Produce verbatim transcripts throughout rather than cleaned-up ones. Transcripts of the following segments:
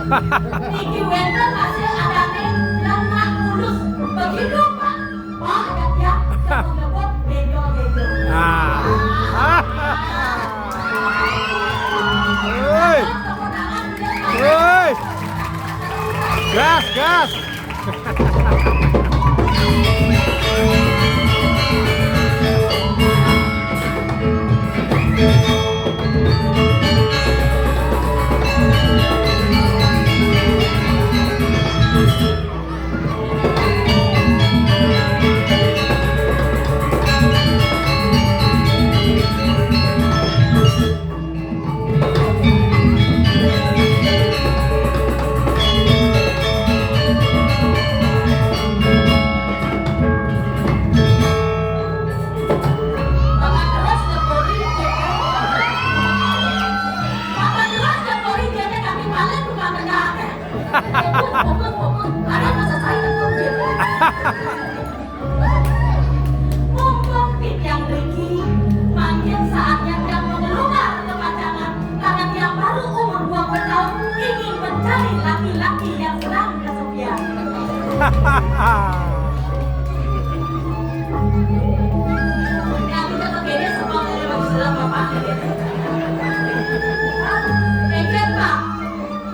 Niki wénten hasil adané lenga mulus. Begitu, Pak. Pak, ya, ya, jangan nyebut beda-beda. Ah. Hei. Hei. Gas, gas. Mumpung titiang mriki, mangkin saatnya tiang mengeluar kepacangan karena tiang baru umur dua puluh tahun ingin mencari laki-laki yang senang kesepian. Nah, kita ke kene sebab ada baju serem apa? Enggak, Pak.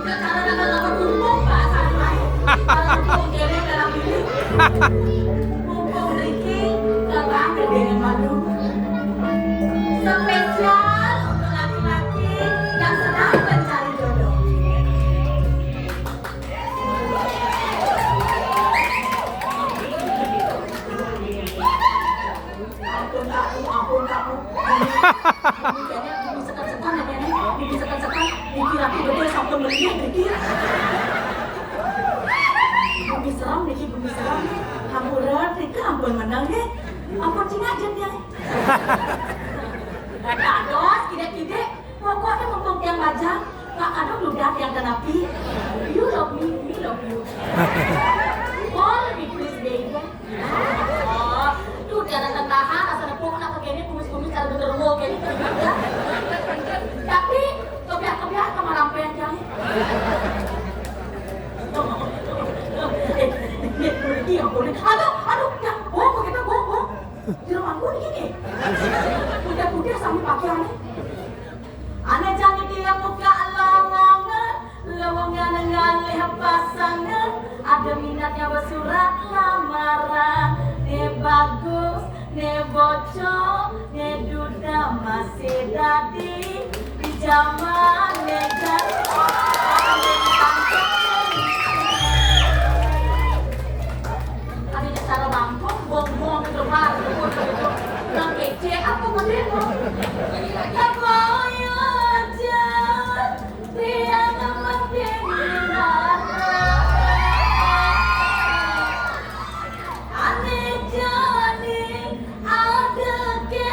Udah cara dapat apa tumpuk, Pak, santai. Kalau tumpuk kene dalam ini. Mumpung mriki, Bapak dengan madu. Spesial untuk laki-laki yang sedang mencari jodoh. Ampun, Pak, ampun, Pak. Ini kayaknya disekan-sekan ya, kayaknya. Disekan-sekan, dikira aku betul sampai melihat, dikira. Bumi seram niki, bumi seram. Hampura, niki ampun menang nggih. Ampun cingak jen ya. Dados, kidik-kidik, pokoknya mumpung tiang bajang, Pak Kadok ludah tiang kenapi. You love me, we love you. Call me please, baby. Oh, tuh tiada tentahan, rasa nepuk nak kene kumis-kumis cara genderuwo kene. Tapi kebiah-kebiah kemarampean jang. Eh, ini, ini, ini, ampun. Aduh, aduh, ya, bohong, kita bohong, bohong. Di rumahku ini gini. Kuda-kuda sambil pakaiannya. Ané jani dia buka lowongan, lowongan ngalih pasangan, ada minatnya bersurat lamaran. Né bagus, né bocok, né duda masih dadi di zaman né jani. Ada cara bangkok, buang-buang ke depan, gitu. Nang kece apa model? Apa aja, tiada makin indah. Ané jani ada ke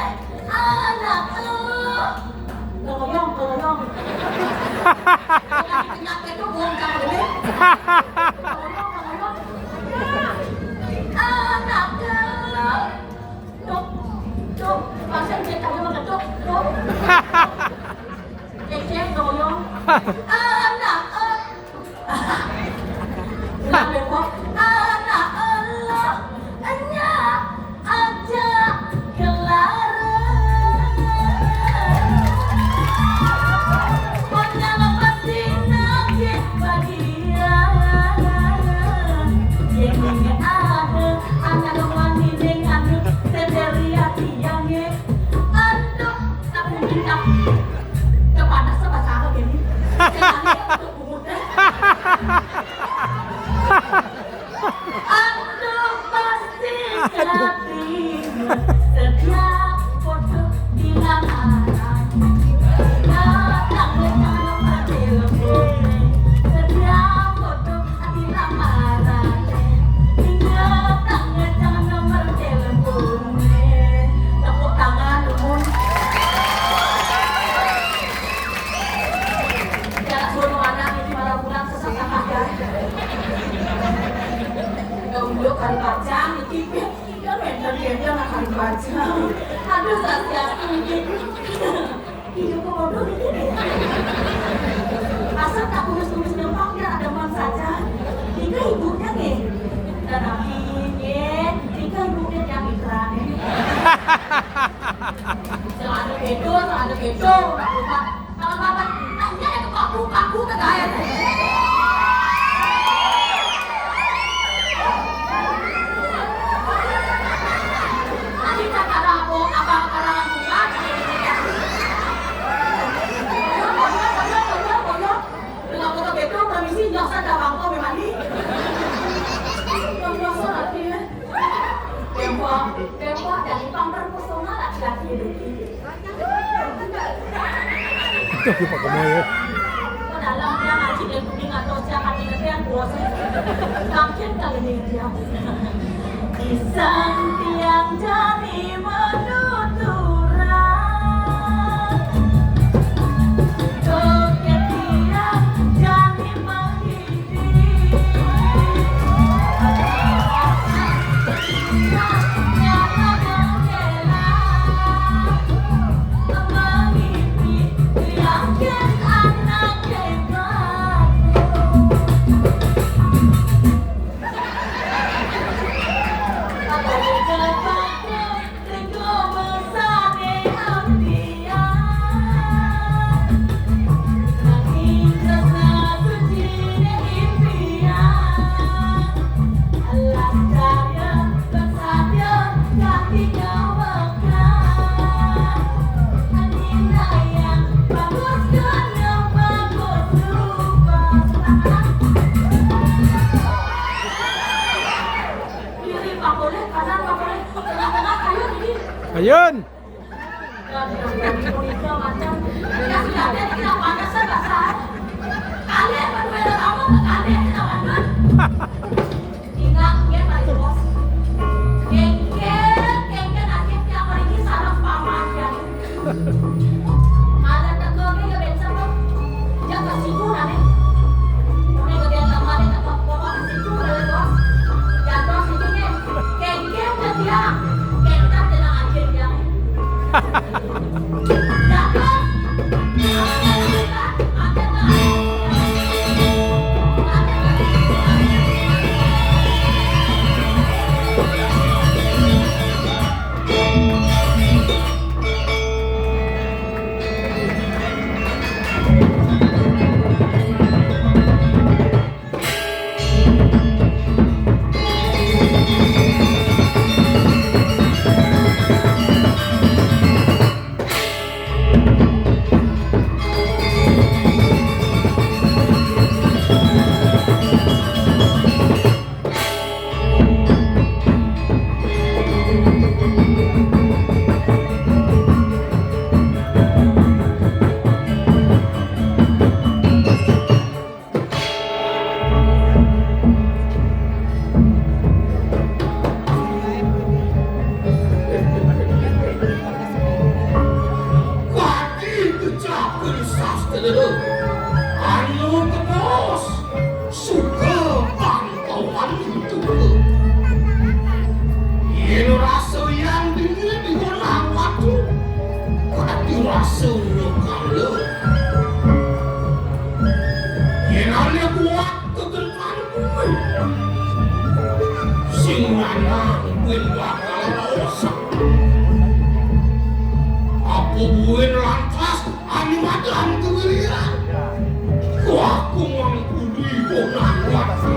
anak lo. Keloyong, keloyong. Penyakit itu buang sama gede. Anak gelap. Tuh, tuh, pasien dia tadi mau ketuk, tuh. Cek, cek, doyong. Anak, eh. Kenapa kok? Anak Allah, enya aja kelar. Pokoknya lo pasti nagih bagian. Yang ini ada anak wani dengan sendiri hati yang aduh, tak mungkin tak. Kepada sebab salah gini. Jangan untuk umur deh. Aduh, pasti hati setiap foto di lamaran. Datang datang bertelepon. Setiap foto di lamaran. Ingat datang datang nomor telepon. Tepuk tangan, Umun. Bedo, ada bedo. Kalau bapak tanya ada paku-paku ke gaya. Tadi cakar apa? Apa karangan bunga? Dengan foto bedo, permisi, nyosot dah bangko memang ni. Nyosot lagi, ya. Tembok, tembok dari pang terpesona laki-laki itu. Aduh, lupa kamu ya. Dalam dia ngaji dia kuning atau siapa dia yang bos. Makin kali dia. Pisang tiang jani menuturan. Joget tiang jani menghibur. Kiri, Pak Poleh, kanan, Pak Poleh, tengah-tengah, ayo, ini. Ayun. Ingat, nggih, Pak Bos. Kengken, kengken, akhirnya apa ini sarang paman, ya. Ada teko ki ya benceng to. Ya ke situ nane. Ini bagian lemah ni teko pokok ke situ nane, Bos. Ya, Bos, itu ni. Kengkeng ke dia. Kengkeng dengan anjing dia. Ya, Bos. Kaki kecapin sastra. Anu kebos, suka bangkoan itu. Yen rasa yang dingin di kolam waktu, kaki rasa lo kala. Yen ale buat kegentan kuwi, sing lanang kuwi bakal rosak. Apa buin lantas anu madan kewirian? Wah, aku mampuni konan waktu.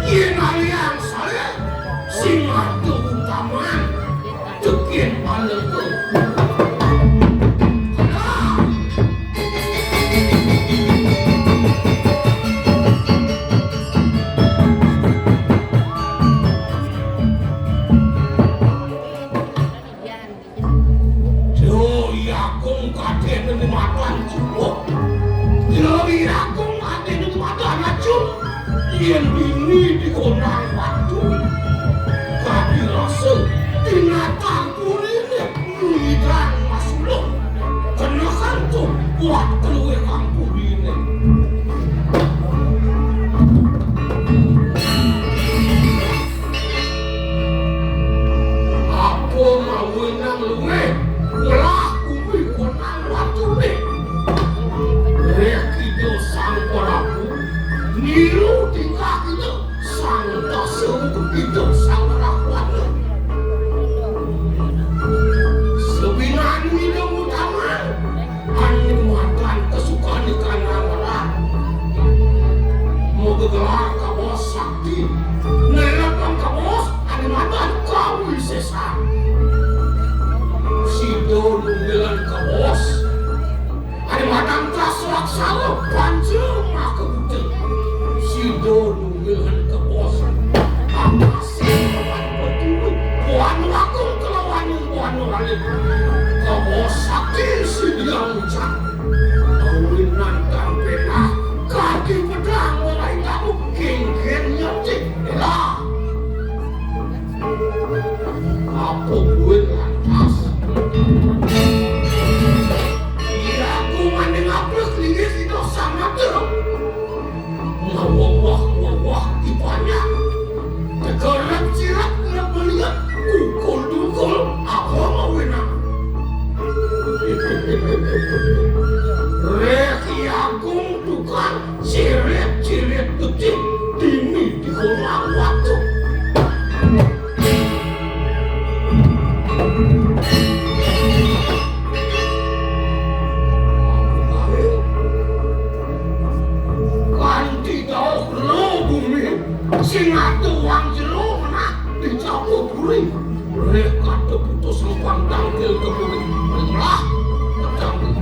Yen alian saya, sing adu utaman. Tekin pala. Yo, Yakung kadene matan cukup. Yo, Yakung kadene matan acung. Yen bini dikonang waktu. Kadi rasa binatang purine. Nyidang masuluh. Kena kantung buat keluwe kampung ini. Apa mawenang luwe ngelah bumi konang watune? Rek kita sang Prabu niru tingkah kita. Sang Tasung Kepinto Sang Rahwana. Nunggilan kaos. Ari madang tas laksana panca maka buta. Sida nunggilan kaos. Atas lawan berdiri. Buan wakung kelawan buan alit. Kaos sakti sida ngucap. Awinan tan penah. Kaki pedang mulai tamu. Kengken nyetik. Elah. Apa buin lantas? Iya, aku mani ngaplek linggih sida samatra. Ngawawah-wawah di banyak. Tekerep-cirep ngebeliat, kukul-dukul, apa mawinan? Reh Ki Agung tukang Cirit-cirit getih dini di kolam waktu. Kanti dauh lo bumi, sing ada wang jero menah di Japura. Rek kata putus lubang tangkil ke bumi. Lah, tangkil.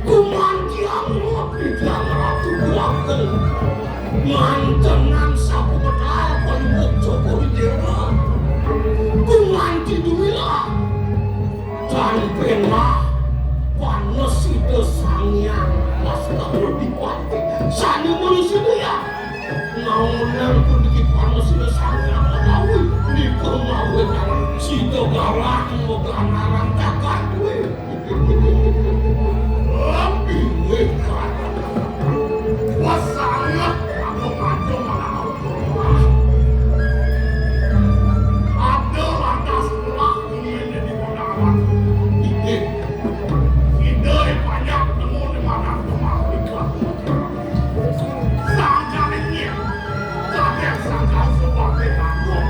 Gumanti angot Idang Ratu Kuwagel. Mantenan sapumetal Palembok Cokor Dewa. Gumanti dumilah. Tan penah panes Ida Sang Hyang Laskara Dipati. Sane manusia ya. Naonan puniki panes Ida Sang Hyang Laskara Dipati. Nika mawinan sida galah maganaran jagat kuwi. Lebih lebar. Wah, sangat agung-agung menawa. Ada lantas telah menjadi menawa. Ide. Ide banyak nemu di mana tempat. Sangkan ini. Kadang sangkan sebagai agung.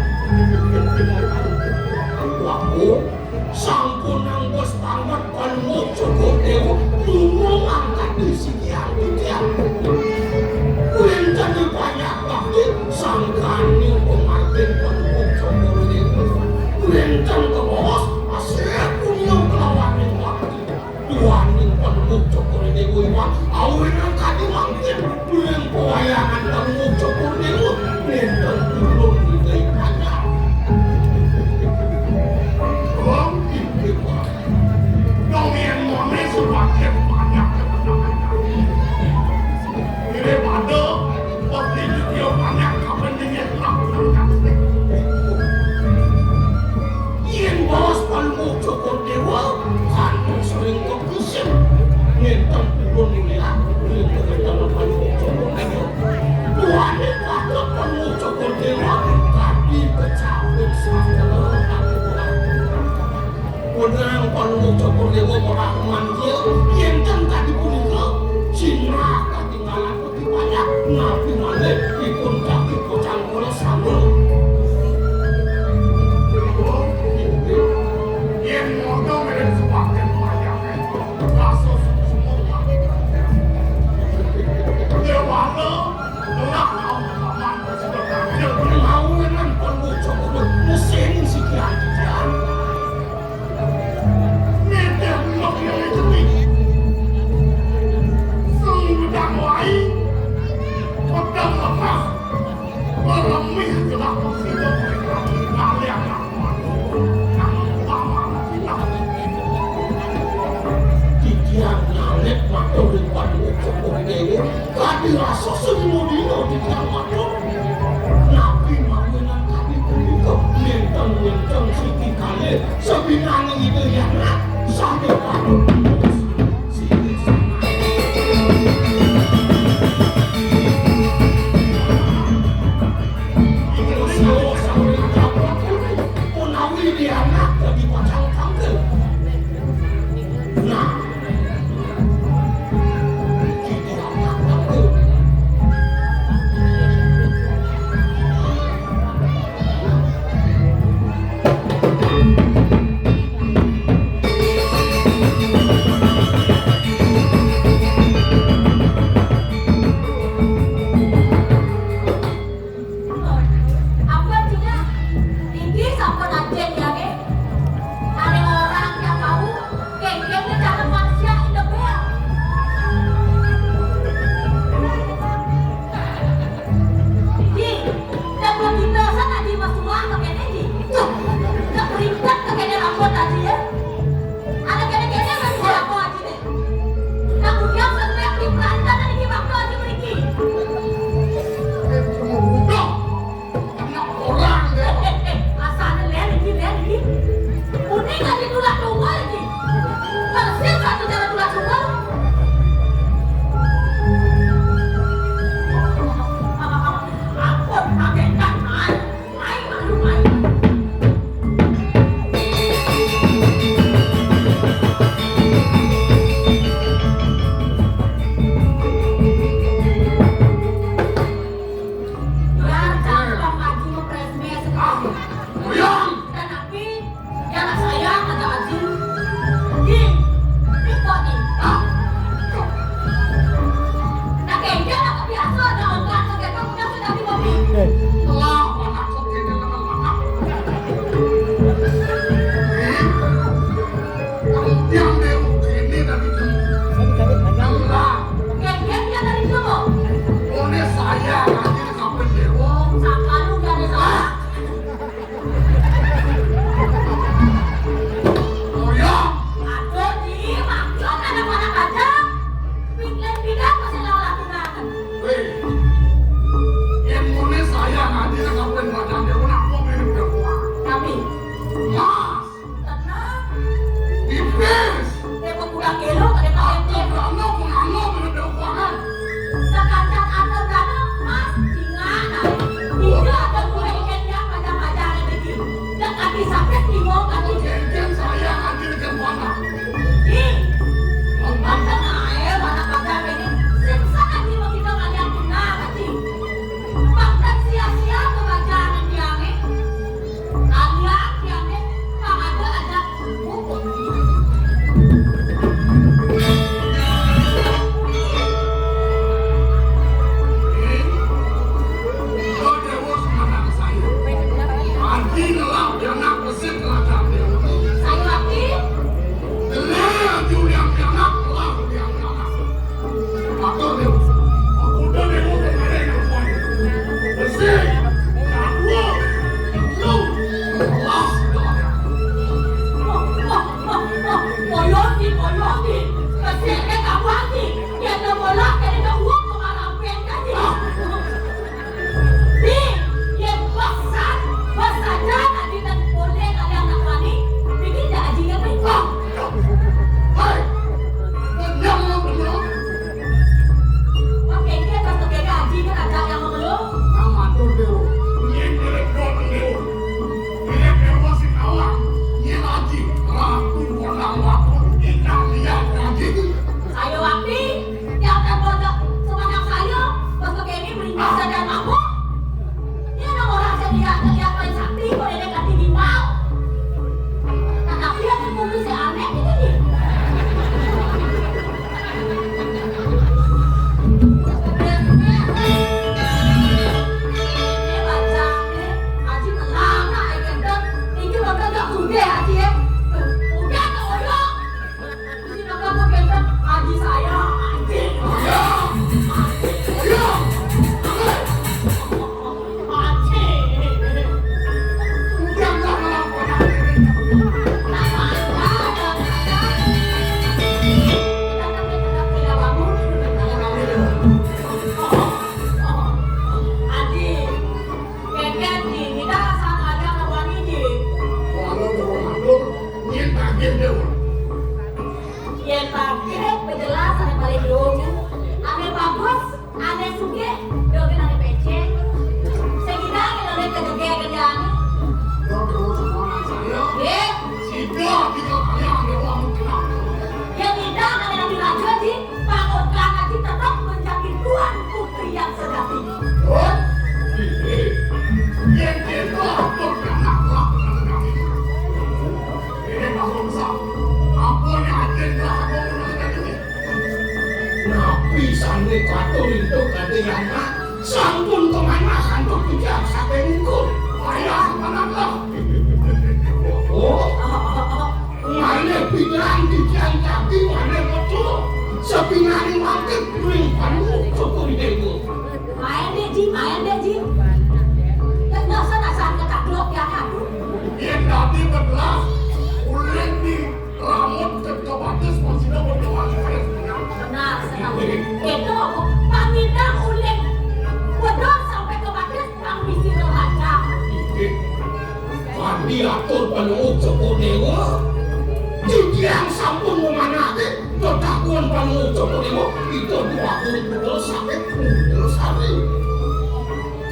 Agung. Sampun nang bos tamat Palembok Cokor Dewa, lunga ngangkat di sikian titian. Wénten banyak bakti sangkaning pamargin Palembok Cokor Dewa. Wénten kabaos asih punya kelawaning bakti. Duaning Palembok Cokor Dewa iwang awinan kadi mangkin ring pawayangan Palembok Cokor Dewa nénten tulung Ida Hyang Widi. Wong inggih Pak. Dong yén moné sebagian banyak ketenangan kami. Daripada pasti dia banyak kapan dia telah menangkap. Yén baos Palembok Cokor Dewa, kan sering kepusin. Nénten purun ngilang, nénten purun Palembok Cokor Dewa. Duaning patut Palembok Cokor Dewa, kadi kecapin sastra. Wenang Palembok Cokor Dewa ora manggil, yén ten kadi punika, sinah katinggalan. Banyak napi malih dipun dadi bocah kula sambung. Yén ngono mirip sebagian wayang rasa semua. Dewala, telah kamu paman bersudah tampil. Mau dengan pun bocah kula mesin siki antian. Nitih nok yang itu. Sing gedang wai, pedang lepas. Lemih telah bersibuk kalian. Titiang nyalit matur ring Paduka Cokor Dewa. Kadi rasa sedina-dina titiang matur. Napi mawinan kadi punika nénten-nénten siki kalih sabinaning Ida Hyang Rat. Yén paké pejelas ané paling lucu, ané bagus, ané sugih, dogén ané pécéng. Sing ngidang ané kegegé gedang. Nggih. Sida tiga kali ané wong kenal. Yén ngidang ané dadi raja, Ji, pangorkan Aji tetep menjadi tuan putri yang sejati. Hah? Yén kita atur anak-anak. Ini Pak Bangsa, apa yang akan dilakukan ini? Napi sané katur ento kadéana? Sampun kamanah antuk titiang saking ungkur. Payah manatlah. Oh, malih pidan titiang jagi malih metu. Sapinani mangkin ring panu syukur dewa. Main deh, Ji, main deh, Ji. Nggak usah, nggak usah, nggak usah, nggak usah. Yén dadi bebelas, ulih di rambut ke, ke batis, masih ada berdoa juga ya, sebenarnya. Benar sekali. Itu, pamindang ulih wedhus sampai ke batis, pang bisi raja. Inggih. Kadi atur Palungguh Cokor Dewa, titiang sampun mamanahake tetakuan Palungguh Cokor Dewa, Ida Dwagung Putra saking Muda Sari.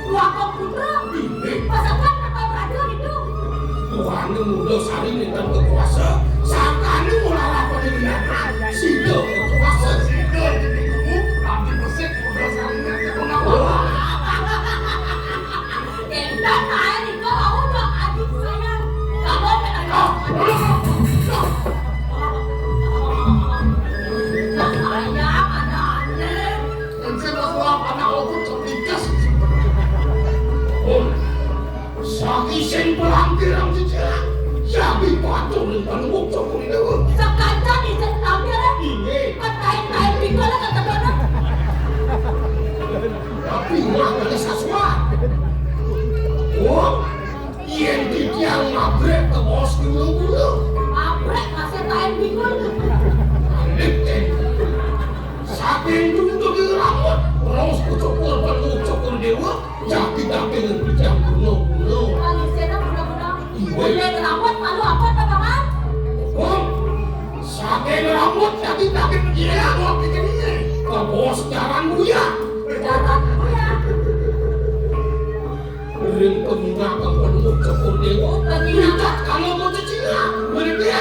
Dwagung Putra? Inggih. Pasakan atau raja itu? Buane Muda Sari nenten kekuasa, sakane mulalapan dengan sida kekuasa. Sida jeneng kamu, tapi besik Muda Sari nenten kekuasa. Endah kae nika wau dong adik sayang. Kamu kena. Nah, sayang, ada adik. Encen wis wah anak aku cerdikas. Om, saki sing pelampiran cicilan. Jadi patung ning panemu cokor dewa. Sekancan isen lampiran. Inggih. Petain-tain pikul kata dono. Tapi ora kali sasua. Wong, yen titiang mabrek ke bos kulo-kulo. Mabrek masih tain bingung. Saking tuntuk rambut, raos kucuk korban, kucuk dewa, jati daging titiang kulo-kulo. Manusia dah mudah-mudahan. Iya. Udah rambut malu apa, Paman? Wong, saking rambut jati daging iya, kok pikir iya. Ke bos jaran buya. Jaran buya. Ring penginapan Panemu Cokor Dewa. Penginapan. Wicat kala maca cina. Mriki.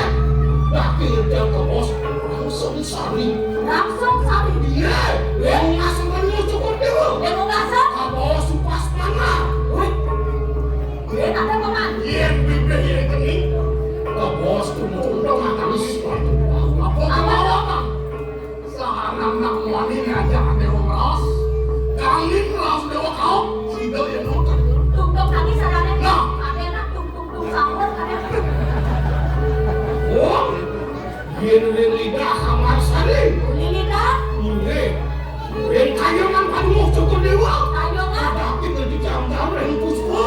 Daging udan kebos langsung sari. Langsung sari. Iya. Wong masuk Panemu Cokor Dewa. Yang mau masuk? Kebos supas mana? Wih. Dia ada paman. Iya, bibir iya keni. Kebos tunggu-tunggu makan sesuatu. Apa kau apa? Sanak-anak muani ngajak ade wong raos. Kangin raos dewa kaum, sida yen ngoten. Tungtung kami sarane. Nah. Ade nak tungtung-tung sahur, ade. Wong, yen ring lidah kamar sari. Uli lidah? Inggih. Ring kayangan Panemu Cokor Dewa. Kayangan? Tapi ning jam-jam ring puspa.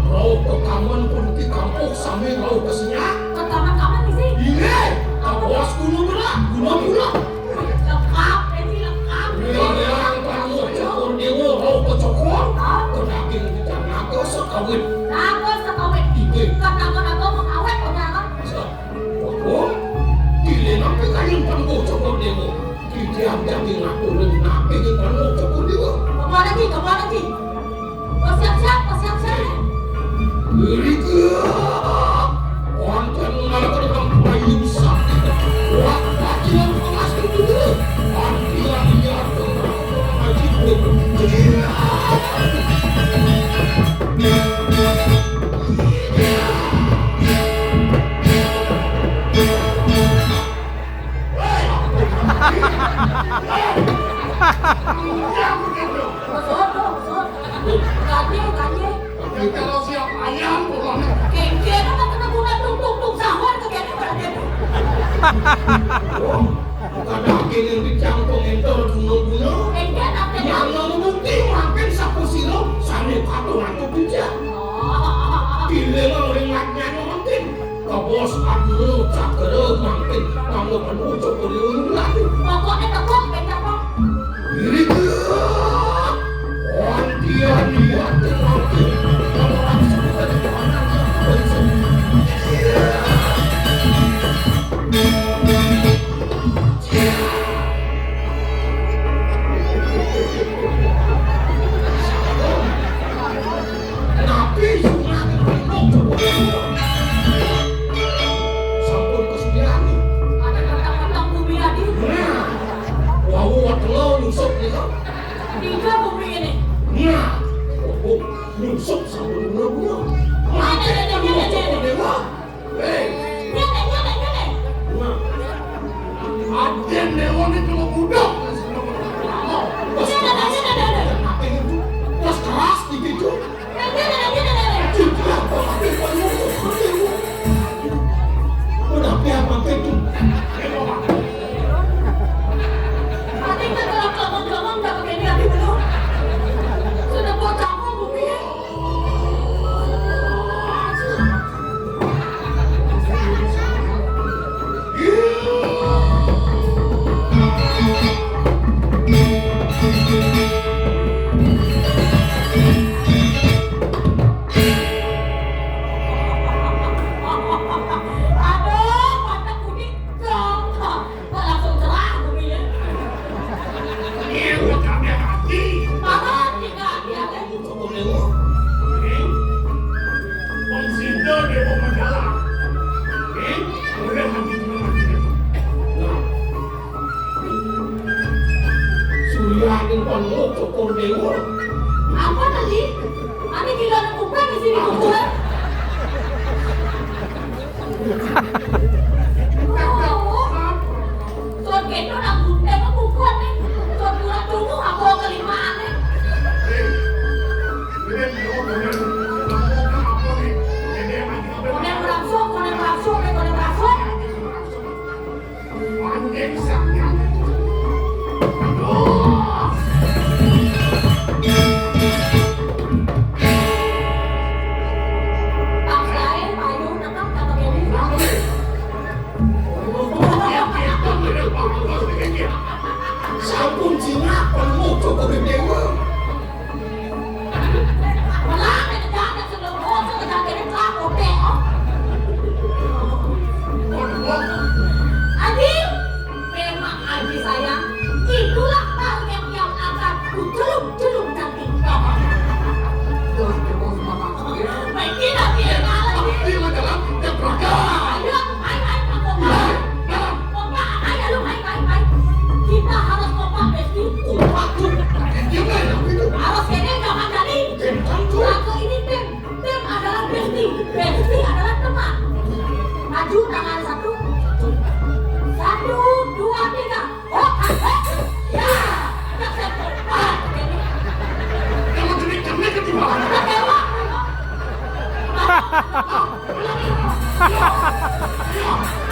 Rauh ke kamen puniki kampuh sami rauh kesenyak. Ke kamen-kamen isi? Inggih. Kawas guna berak, guna bulat. Lengkap, ini lengkap. Ngiring Panemu Cokor Dewa, rauh kecokor. Hah? Kedaging kita naga sekawit. Naga sekawit. Inggih. Kan naga-naga mengawet, benar kan? Sa-, betul. Pilih nampi kayun Panemu Cokor Dewa. Titiang daging aturun napi ing Panemu Cokor Dewa. Kemana, Ji? Kemana, Ji? Bersiap-siap, bersiap-siap. Irika, wonten ngalakar kang payu sakti. Wah, pacul pengastu dulu. Arti-arti atur aji pun. Hei! Hei! Hei! Kade, kade. Kita lo siap ayam, pokoknya. Kengkeng apa kena bunga tung, tung, tung, sahur ke kene berarti. Kadang kene di jangkung entor guna-guna. Kengkeng apa ya? Yang mau bukti makin sapu silo, sane patung antuk bijak. Oh. Bila mau ringatnya mungkin. Kebos anu cakra mangkin, kamu kan ucuk kuliun lagi. Pokoknya tepuk, kecapok. Diri kuat. Wantian lihat mangkin. Kamu langsung ke depan aja. Iya. Tiga kuping ini. Nah, oh, nyusuk sama bunga-bunga. Mati kan bunga cokor dewa. Hei. Nyata, nyata, nyata. Nah. Aden dewa ini kalau budak. Pas keras. Nyata, nyata, nyata. Pas keras gitu. Aduh, mata kuning. Kok langsung cerah kuminya? Iya, udah kami hati. Parah, tiga hati, ya. Kamu cukup dewa. Eh? Wong Sinta dewa Mandala. Eh? Udah hati cuma mati. Nah. Surya ini kan mau cukup dewa. Apa tadi? Kami tidak ada kuping di sini, kuping. Oh. Son kene nang gunting apa bukan nih? Son kurang dulu apa kelima nih? Koneng rangsuk, koneng rangsuk, nih, koneng rangsuk. Sampun jinak, kon mutu kok gedhe. Malah nek dadak sing lho, kok sing dadak kene kok kote, oh. Aji, memang Aji sayang, itulah target yang akan kuceluk-celuk nanti. Tuh, terus mama. Baik, kita pilih kalah, Ji. Iya, jalan, ya, berangkat. Ayo, ayo, ayo, ayo, ayo. Kompak, ayo lu, ayo, ayo, ayo. Kita harus kompak, Besti. Kompak tuh. Dia nggak enak itu. Harus kene, jangan jadi. Kencang tuh. Satu ini tim. Tim adalah Besti. Besti adalah teman. Maju tangan satu. Satu, dua, tiga. Oh, ah, eh, ya. Anak saya kompak. Kalau jenik-jenik kan gimana? Kecewa. Ya. Ya.